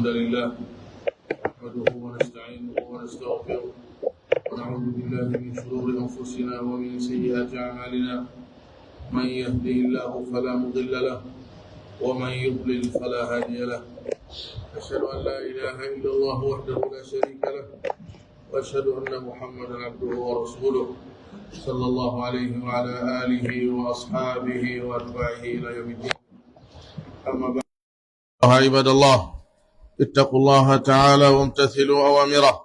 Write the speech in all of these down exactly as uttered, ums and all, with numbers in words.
الحمد لله، نحمده ونستعينه ونستغفره، ونعوذ بالله من شرور أنفسنا ومن سيئات أعمالنا. من يهده الله فلا مضل له، ومن يضلل فلا هادي له. أشهد أن لا إله إلا الله وحده لا شريك له، وأشهد أن محمدا عبده ورسوله، صلى الله عليه وعلى آله وأصحابه وأتباعه إلى يوم الدين. أما بعد، عباد الله، اتقوا الله تعالى وامتثلوا أوامره،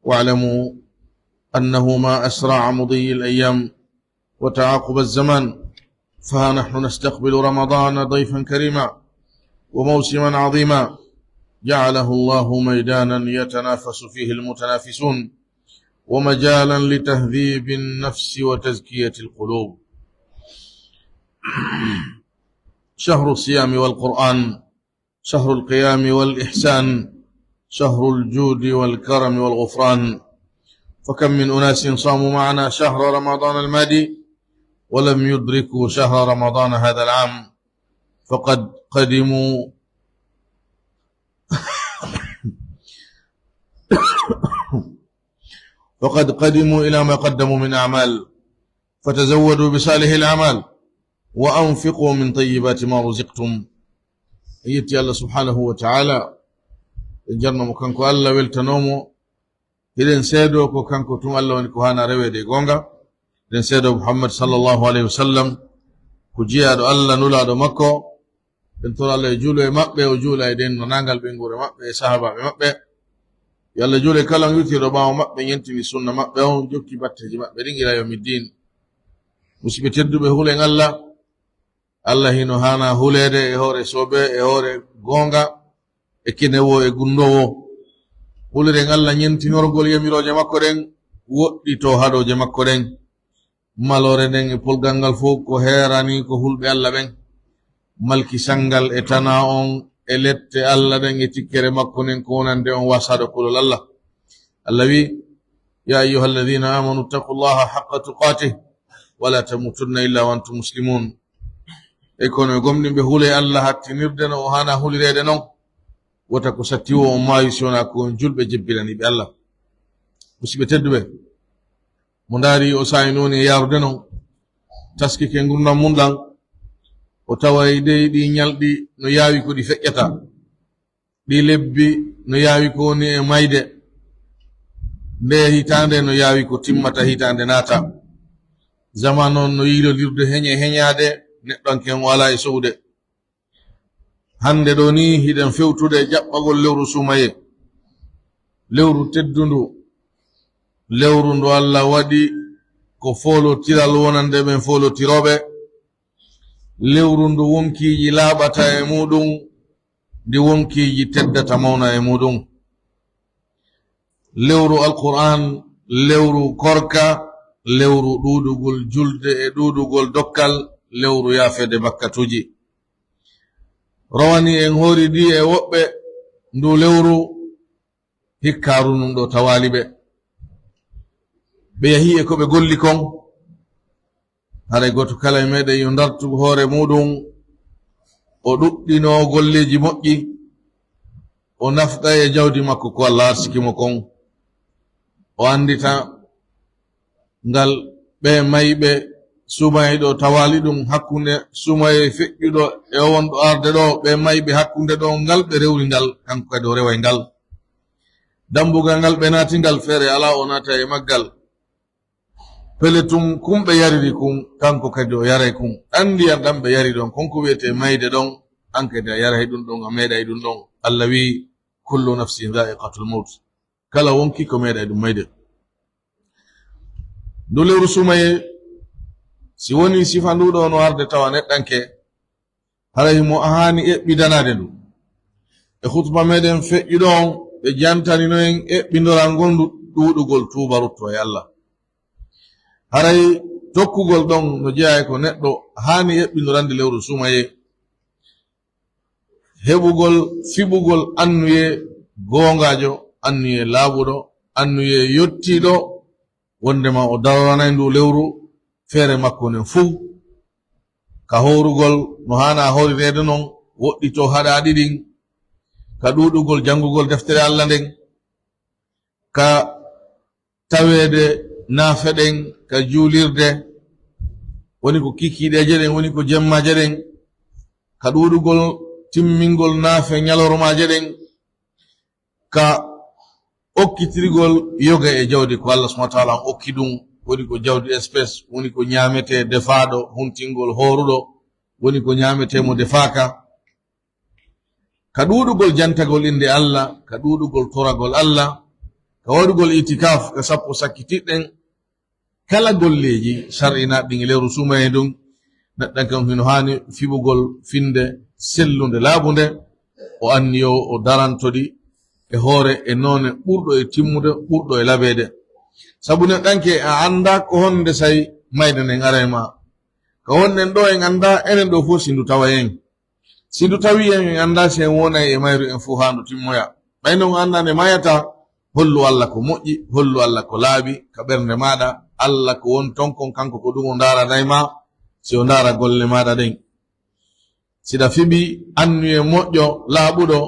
واعلموا أنه ما أسرع مضي الأيام وتعاقب الزمان، فها نحن نستقبل رمضان ضيفا كريما وموسما عظيما جعله الله ميدانا يتنافس فيه المتنافسون ومجالا لتهذيب النفس وتزكية القلوب. شهر الصيام والقرآن، شهر القيام والإحسان، شهر الجود والكرم والغفران. فكم من أناس صاموا معنا شهر رمضان الماضي ولم يدركوا شهر رمضان هذا العام، فقد قدموا فقد قدموا إلى ما قدموا من أعمال، فتزودوا بصالح الأعمال، وأنفقوا من طيبات ما رزقتم. Yetti Allah subhanahu wa ta'ala, en jarno mo kanko Allah, weltano mo. Hiɗen seedoo ko kanko tun Allah woni ko haana reweede e goonga. Hiɗen seedoo Muhammad sallallahu alayhi wa sallam ko jiyaaɗo Allah, nulaaɗo makko. En tora Allah yo juulu e maɓɓe, o juula e denno naangal ɓeynguure maɓɓe e sahaabaaɓe maɓɓe. Yo Allah juulu e kala on yurtiiɗo ɓaawo maɓɓe, ñentini sunna maɓɓe on, jokki batteeji maɓɓe ɗin ila yawmi ddin. Musidɓe tedduɓe, hulen Allah. Allah hino haana huleede e hoore soobee, e hoore goonga, e kine woo, e gunndoo woo. Huliren Allah ñentinorgol yamirooje makko ɗen, woɗɗitoo haɗooje makko ɗen. Maloore nden e polgal ngal fow ko heeranii ko hulɓe Allah ɓen. Malkisal ngal e tanaa on e lette Allah ɗen e tikkere makko nden ko wonande on wasaaɗo kulol Allah. Allah wi'i, يا أيها الذين آمنوا اتقوا الله حق تقاته ولا تموتن إلا وأنتم مسلمون. E kono e gomɗinɓe, hulee Allah hattinirde no o haana hulireede non, wota ko satti woo on maayu si wonaa ko on julɓe jebbilaniiɓe Allah. Musidɓe tedduɓe, mo ndaari o saa'i nooni e yaarude non, taskike ngurndan mun ɗan, o taway dey ɗii ñalɗi no yaawi ko ɗi feƴƴata, ɗii lebbi no yaawi ko woni e mayde, ndee hitaande no yaawi ko timmata hitaande naata. Zaman on no yiilondirde heñe heñaade, neɗɗanke on o alaa e so'ude. Hannde ɗoo nii hiɗen fewtude e jaɓɓagol lewru suumayee, lewru teddundu, lewru ndu Allah waɗi ko foolotiral wonande ɓen foolotirooɓe, lewru ndu wonkiiji laaɓata e muuɗum, ndi wonkiiji teddata mawna e muuɗum. Lewru Alqur'aan, lewru korka, lewru ɗuuɗugol julde e ɗuuɗugol dokkal, lewru yaafeede bakkatuuji. Rowani en hoori ɗi e woɓɓe ndu lewru, hikka runun ɗoo tawaali ɓe. Ɓe yahi e ko ɓe golli kon. Haray gooto kala e meɗen yo ndartu hoore muuɗum, o ɗuɗɗinoo golleeji moƴƴi, o nafqa e jawdi makko ko Allah arsiki mo kon, o anndita ngal ɓe mayɓe sumayɗo tawaali ɗum hakkunde sumayee feƴƴuɗo e wonɗo arde ɗoo, ɓe mayɓe hakkunde ɗoo ngal ɓe rewri ngal, kanko kadi o reway ngal. Dambugal ngal ɓe naati ngal feere alaa o naata e maggal. Pele tun kun ɓe yariri kun, kanko kadi o yaray kun. Ɗan ndiyan ɗan ɓe yari ɗon, kon ko wi'etee mayde ɗon, an kadi a yaray ɗun ɗon, a meeɗay ɗun ɗon. Allah wi'i, "Kullu nafsin dha'iqatul mawt." Kala wonki ko meeɗay ɗun mayde. Ndu lewru sumayee, si woni sifa ndu ɗoo no arde tawa neɗɗanke, haray mo haani eɓɓidanaade ndu. E khutba meɗen feƴƴuɗo on, ɓe jantanino en eɓɓindoral ngol ndu ɗuuɗugol tuuba rutto e Allah. Haray tokkugol ɗon no jeyaa e ko neɗɗo haani eɓɓindorande lewru sumayee. Heɓugol, fiɓugol annuyee goongaajo, annuyee laaɓuɗo, annuyee yottiiɗo, wondema o daroranay ndu lewru feere makko nden fow. Ka hoorugol no haana hoorireede non, woɗɗitoo haɗaaɗi ɗin. ka ɗuuɗugol janngugol deftere Alla nden, ka taweede naafe ɗen ka juulirde, woni ko kiikiiɗeeje ɗen, woni ko jemmaaje ɗen, ka ɗuuɗugol timmingol naafe ñalormaaje ɗen, ka okkitirgol yoga e jawdi ko Allah subhanahu wa ta'ala on okki ɗum, woni ko jawdi espèce, woni ko ñaametee defaaɗo, huntingol hooruɗo, woni ko ñaametee mo defaaka. Ka ɗuuɗugol jantagol innde Alla, ka ɗuuɗugol toragol Alla, ka waɗugol itikaf ka sappo sakkitiɗɗen, kala golleeji sar'inaaɗi ɗin e lewru suumayee ndun, neɗɗanke on hino haani fiɓugol finnde sellunde laaɓunde, o anniyoo o daranto ɗi e hoore e noone ɓurɗo e timmude, ɓurɗo e laɓeede. Sabu neɗɗanke a anndaa ko honde say mayde nden ara e maa. Ka wonɗen ɗoo en anndaa enen ɗoo fof si ndu tawa en. Si ndu tawii en, en anndaa si en wonay e mayru en fof haa ndu timmoya. Ɓay non on anndaa nde mayataa, hollu Alla ko moƴƴi, hollu Alla ko laaɓi ka ɓernde maaɗa, Alla ko woni ton kon, kanko ko ɗum o ndaarana e maa, si o ndaara golle maaɗa ɗen. Si ɗa fiɓi annuye moƴƴo, laaɓuɗo,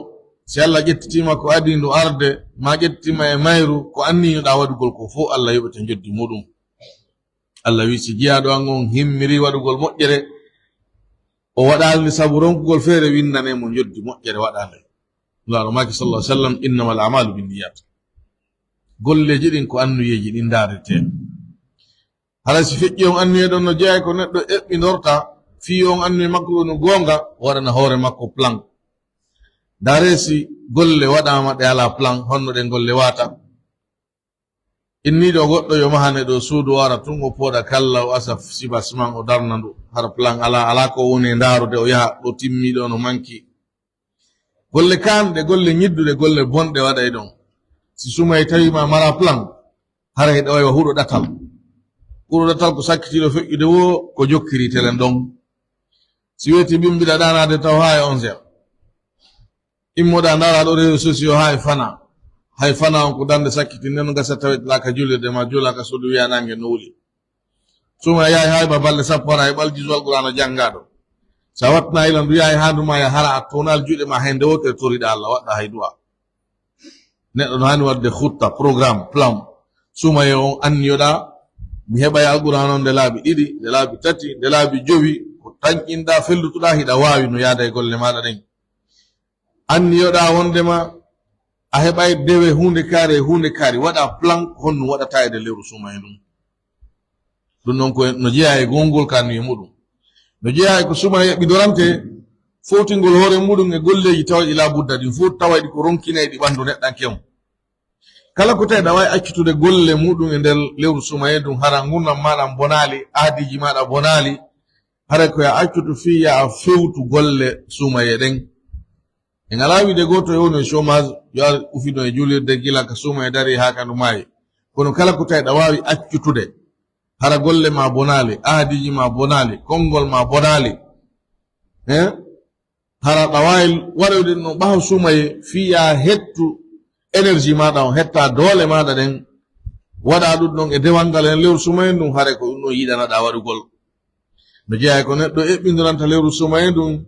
si Alla ƴettitii ma ko adii ndu arde, maa ƴettitii ma e mayru, ko anniyiɗaa waɗugol ko fof, Alla yoɓete njoddi muuɗum. Alla wi'i, si jiyaaɗo an on himmirii waɗugol moƴƴere, o waɗaali nde sabu ronkugol feere, winndanee mo njoddi moƴƴere waɗaande. Nulaaɗo maaki, sallallahu alaihi wasallam, "Innamal a'malu binniyat." Golleeji ɗin ko annuyeeji ɗin ndaaretee. Haray si feƴƴi on annuye ɗon no jeyaa e ko neɗɗo eɓɓindorta, fii on annuye makko ɗon no goonga, o waɗana hoore makko plan. Ndaaree si golle waɗaama ɗe alaa plan, honno ɗen golle waata? Inniiɗo goɗɗo yo mahane ɗo suudu, o ara tun, o pooɗa kalla, o asa sibasiman, o darna ndu. Hara plan alaa, alaa ko woni e ndaarude, o yaha ɗo timmi ɗo no manki. Golle kaanɗe, golle ñidduɗe, golle bonɗe waɗay ɗon. Si suumayee tawi ma mara plan, hara hiɗa wayi wa huɗo ɗatal. Huɗo ɗatal ko sakkitiiɗo feƴƴude woo, ko jokkiri telen ɗon. Si weeti bimbiɗa ɗaanaade taw haa e onze heures. Immoɗaa, ndaaraa ɗo réseaux sociaux, hay fana. Hay fana on ko darnde sakkitinde, no gasa tawetɗaa ka juulirde maa, juulaa ka suudu, wi'aa naange no wuli. Suumayee yahay hay ba balɗe sappo, hara heɓaa juzu Alqur'aana janngaaɗo. Sa wattanaa ilan ndu yahay haa ndu maaya, hara a toonaali juuɗe maa hay nde wootere, toriɗaa Alla, waɗɗaa hay du'a. Neɗɗo no haani waɗde khutta, programme, plan. Suumayee on anniyoɗaa, mi heɓay Alqur'aana on nde laabi ɗiɗi, nde laabi tati, nde laabi jowi, ko tanƴinɗaa, fellutuɗaa, hiɗa waawi, no yaada e golle maaɗa ɗen. Anniyoɗaa wondema a heɓay dewe huunde kaari e huunde kaari, waɗaa plan ko honno waɗataa e nder lewru suumayee ndun. Ɗun non ko no jeyaa e gongol ka anniye muɗum. No jeyaa e ko suumayee ɓidorante, fowtingol hoore muɗum e golleeji tawaaɗi laa budda ɗin, fow tawayɗi ko ronkinayɗi ɓandu neɗɗanke on. Kala ko tawi ɗa waawi accutude golle muɗum e nder lewru suumayee ndun, hara ngurndan maaɗa bonaali, aadiiji maaɗa bonaali, hara ko yo a accutu fii yo a fewtu golle suumayee ɗen. En alaa wiide gooto yo wonu e chômage, yo ar ufino e juulirde gila ka suumayee darii haa ka ndu maayi. Kono kala ko tawi ɗa waawi accutude, hara golle maa bonaali, ahadiiji maa bonaali, konngol maa bonaali, eh? Hara ɗa waawi waɗoyde no ɓaawo suumayee, fii yo a hettu énergie maaɗa on, hettaa doole maaɗa ɗen, waɗaa ɗum ɗon e dewal ngal e lewru suumayee ndun, hara ko ɗum ɗon yiɗanaɗaa waɗugol. No jeyaa e ko neɗɗo eɓɓindoranta lewru suumayee ndun,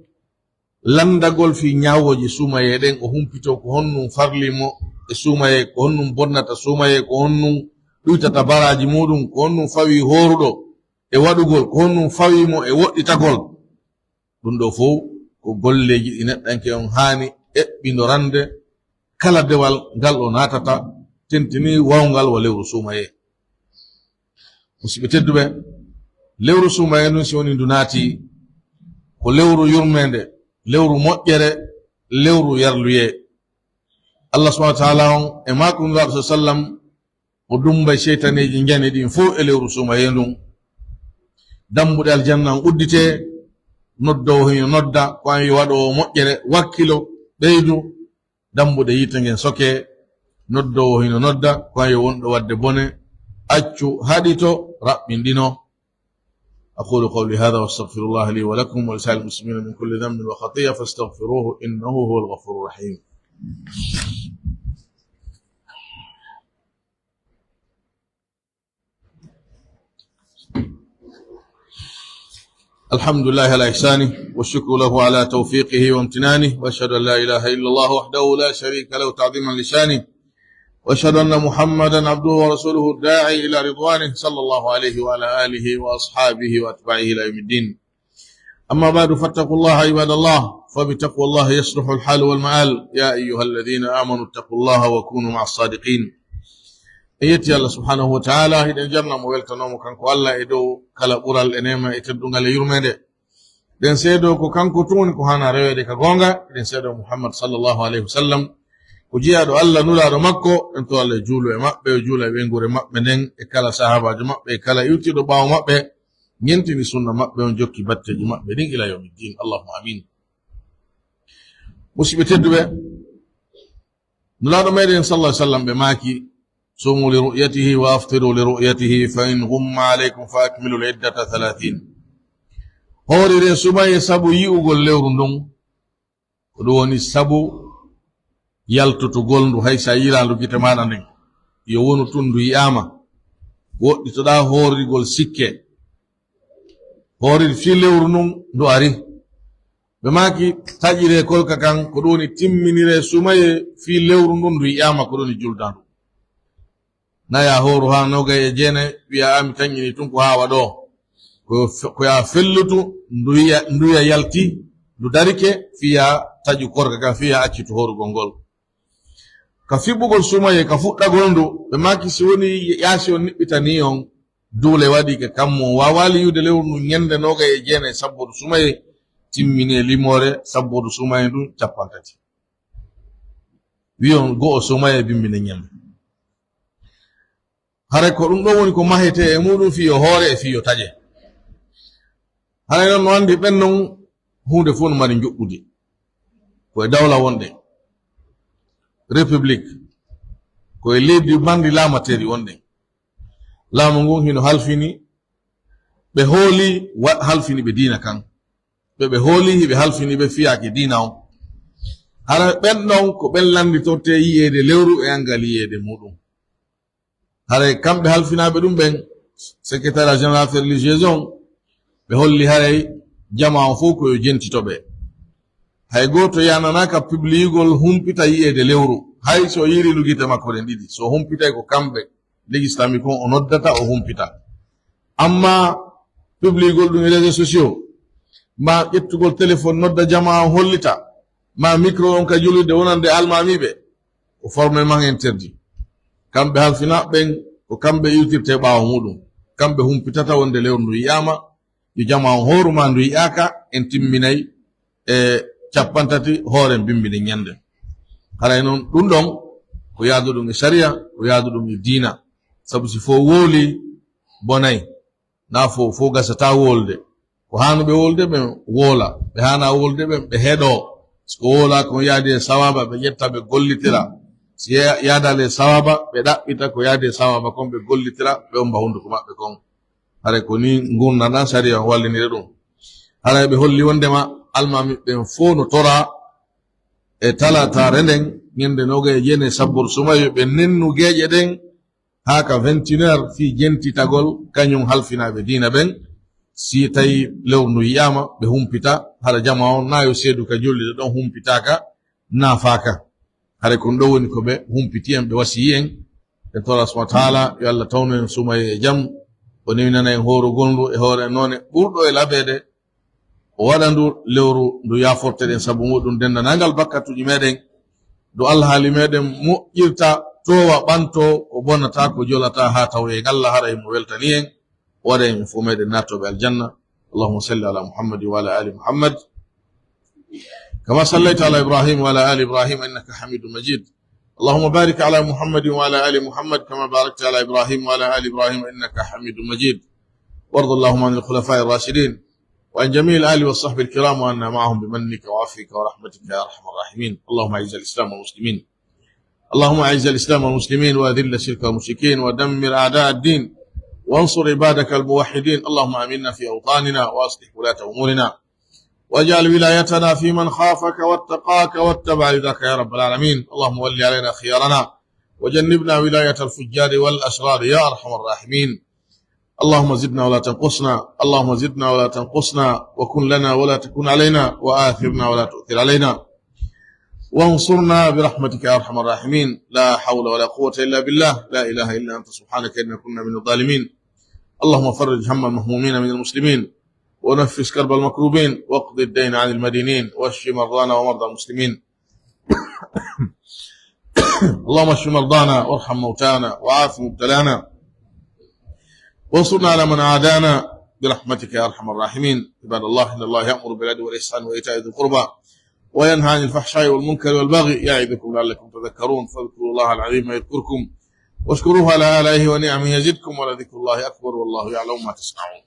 lanndagol fii ñaawooje suumayee ɗen, o humpitoo ko honɗum farli mo e suumayee, ko honɗum bonnata suumayee, ko honɗum ɗuytata baraaji muuɗum, ko honɗum fawii hooruɗo e waɗugol, ko honɗum fawii mo e woɗɗitagol. Ɗum ɗoo fow ko golleeji ɗi neɗɗanke on haani eɓɓindorande kala dewal ngal o naatata, tentinii waawngal wa lewru suumayee. Musidɓe tedduɓe, lewru suumayee ndun, si woni ndu naatii, ko lewru yurmeende, lewru moƴƴere, lewru yarluyee. Allah subhanahu wa ta'ala on e maaku Nulaaɗo sallallahu alaihi wasallam, o dummbay seytaneeji njani ɗin fow e lewru suumayee ndun. Dambuɗe aljanna on udditee, noddoowo hino nodda, ko an yo waɗoowo moƴƴere, wakkilo, ɓeydu. Dambuɗe yiite ngen sokee, noddoowo hino nodda, ko an yo wonɗo waɗde bone, accu, haɗito, raɓɓinɗino. أقول قولي هذا وأستغفر الله لي ولكم ولسائر المسلمين من كل ذنب وخطيئة فاستغفروه إنه هو الغفور الرحيم. الحمد لله على إحسانه، والشكر له على توفيقه وامتنانه، وأشهد أن لا إله إلا الله وحده لا شريك له تعظيما لشانه، وأشهد أن محمدا عبده ورسوله الداعي إلى رضوانه، صلى الله عليه وعلى آله وأصحابه وأتباعه إلى يوم الدين. أما بعد، فاتقوا الله عباد الله، فبتقوى الله يصلح الحال والمآل. يا أيها الذين آمنوا اتقوا الله وكونوا مع الصادقين. En yetti Allah subhanahu wa ta'ala, hiɗen jarna mo, weltanoo mo kanko Allah e dow kala ɓural e neema e teddungal e yurmeende. Ɗen seedoo ko kanko tun woni ko haanaa reweede ka goonga. Ɗen seedoo Muhammad sallallahu alayhi wa sallam ko jiyaaɗo Allah, nulaaɗo makko. En to Allah juulu e maɓɓe, o juula e ɓeynguure maɓɓe nden, e kala sahaabaajo maɓɓe, e kala iwtiiɗo ɓaawo maɓɓe, ñentini sunna maɓɓe on, jokki batteeji maɓɓe ɗin ila yawmi ddin. Allahumma amin. Musidɓe tedduɓe, Nulaaɗo meɗen sallallahu alaihi wasallam ɓe maaki, "Sumu li ru'yatihi wa aftiru li ru'yatihi, fa in ghumma alaykum fa akmilu al-iddata thalathin." Hoorire sumaye sabu yi'ugol lewru ndun. Ko ɗum woni sabu yaltotugol ndu, hay sa yi'iraandu gite maaɗa nden. Yo wonu tun ndu yi'aama. Woɗɗitoɗaa hoorigol sikke. Hoorir fii lewru ndun ndu ari. Ɓe maaki, taƴiree korka kan, ko ɗum woni timminiree sumaye fii lewru ndun ndu yi'aama, ko ɗum woni juldandu. Na yaa hooru haa noogay e jeenay, wi'a, "A mi taƴini tun ko haa waɗoo." Ko, ko yaa fellutu, ndu yi'a, ndu yi'a yalti, ndu darike, fii yaa taƴu korka kan, fii yaa accitu hoorugol ngol. Ka fiɓɓugol sumaye, ka fuɗɗagol ndu, ɓe maaki si woni yaasi on niɓɓitanii on, duule waɗi ka kammu on, waawaali yi'ude lewru ndun ñannde noogay e jeenay sabboodu sumaye, timminee limoore sabboodu sumaye ndun cappanɗe tati. Wi'on go'o sumaye bimbi nden ñannde. Haray ko ɗum ɗon woni ko mahetee e muɗum fii yo hoore e fii yo taƴe. Haray non no anndi ɓen non huunde fof no mari njuɓɓudi. Ko e dawla wonɗen. République. Ko e leydi banndi laamateeri wonɗen. Laamu ngun hino halfini ɓe hooli wa-, halfini ɓe diina kan. Ɓe ɓe hooli hiɓe halfini ɓe fiyaake diina on. Haray ɓen ɗon ko ɓen lannditortee yi'eede lewru e anngal yi'eede muɗum. Haray kamɓe halfinaaɓe ɗum ɓen, Secrétariat Général Affaires Religieuses on, ɓe holli haray jamaa on fof ko yo jentito ɓe. Hay gooto yananaaka pibliyugol humpita yi'eede lewru, hay so yi'iri nu gite makko ɗen ɗiɗi. So humpitay ko kamɓe, Ligue Islamique on o noddata, o humpita. Amma pibliyugol ɗum e réseaux sociaux, maa ƴettugol téléphone nodda jamaa on hollita, maa micro on ka julirde wonande almaamiiɓe, ko formellement interdit. Kamɓe halfinaaɓe ɓen, ko kamɓe iwtirtee ɓaawo muɗum. Kamɓe humpitata wonde lewru ndu yi'aama, yo jamaa on hooru maa ndu yi'aaka, en timminay e cappanɗe tati hooren bimbi nden ñannde. Haray non ɗum ɗon ko yaaduɗum e sariya, ko yaaduɗum e diina. Sabu si fof wooli, bonay. Na fof, fof gasataa woolde. Ko haanuɓe woolde ɓen woola, ɓe haanaa woolde ɓen ɓe heɗoo. Si ko woolaa kon yaadi e sawaaba, ɓe ƴetta ɓe gollitira. Si ya-, yaadaali e sawaaba, ɓe ɗaɓɓita ko yaadi e sawaaba kon, ɓe gollitira, ɓe omba hunduko maɓɓe kon. Haray ko nii ngurndan ɗan sariya on walliniri ɗum. Haray ɓe holli wondema almaami ɓen fow no toraa e talataare nden, ñande noogay e jeenay sabburu sumaye, yo ɓe nennu geeƴe ɗen haa ka vingt et une heures fii jentitagol kañum halfinaaɓe diina ɓen. Si tawi lewru ndu yi'aama, ɓe humpita, hara jamaa on naa yo seedu ka julde ɗon humpitaaka, naafaaka. Haray ko ɗum ɗoo woni ko ɓe humpiti en, ɓe wasiyii en. En toraa subhaanahu wa ta'aalaa, yo Allah tawnu en sumaye e jam, o newinana en hoorugol ndu e hoore noone ɓurɗo e laɓeede, o waɗa ndu lewru ndu yaaforteɗen sabu muɗum denndaangal bakkatuuji meɗen, ndu alhaali meɗen moƴƴirta, toowa, ɓanto ko bonata, ko jolata, haa tawoye ngalla, haray mo weltani en. Waɗa en fow meɗen naatooɓe aljanna. اللهم صل على محمد وعلى آل محمد كما صليت على إبراهيم وعلى آل إبراهيم إنك حميد مجيد. اللهم بارك على محمد وعلى آل محمد كما باركت على إبراهيم وعلى آل إبراهيم إنك حميد مجيد. وارض اللهم عن الخلفاء الراشدين وعن جميع الآل والصحب الكرام وعنا معهم بمنك وعفوك ورحمتك يا أرحم الراحمين. اللهم أعز الإسلام والمسلمين. اللهم أعز الإسلام والمسلمين وأذل الشرك والمشركين ودمر أعداء الدين وانصر عبادك الموحدين. اللهم آمنا في أوطاننا وأصلح ولاة أمورنا واجعل ولايتنا في من خافك واتقاك واتبع رضاك يا رب العالمين. اللهم ول علينا خيارنا وجنبنا ولاية الفجار والأشرار يا أرحم الراحمين. اللهم زدنا ولا تنقصنا، اللهم زدنا ولا تنقصنا، وكن لنا ولا تكن علينا، وآثرنا ولا تؤثر علينا، وانصرنا برحمتك يا أرحم الراحمين. لا حول ولا قوة إلا بالله. لا إله إلا أنت سبحانك إنا كنا من الظالمين. اللهم فرج هم المهمومين من المسلمين، ونفس كرب المكروبين، واقض الدين عن المدينين، واشف مرضانا ومرضى المسلمين. اللهم اشف مرضانا وارحم موتانا وعاف مبتلانا وانصرنا على من عادانا برحمتك يا أرحم الراحمين. عباد الله، إن الله يأمر بالعدل والإحسان وإيتاء ذي القربى وينهى عن الفحشاء والمنكر والبغي يعظكم لعلكم تذكرون. فاذكروا الله العظيم يذكركم واشكروه على آلائه ونعمه يزدكم ولذكر الله أكبر والله يعلم ما تصنعون.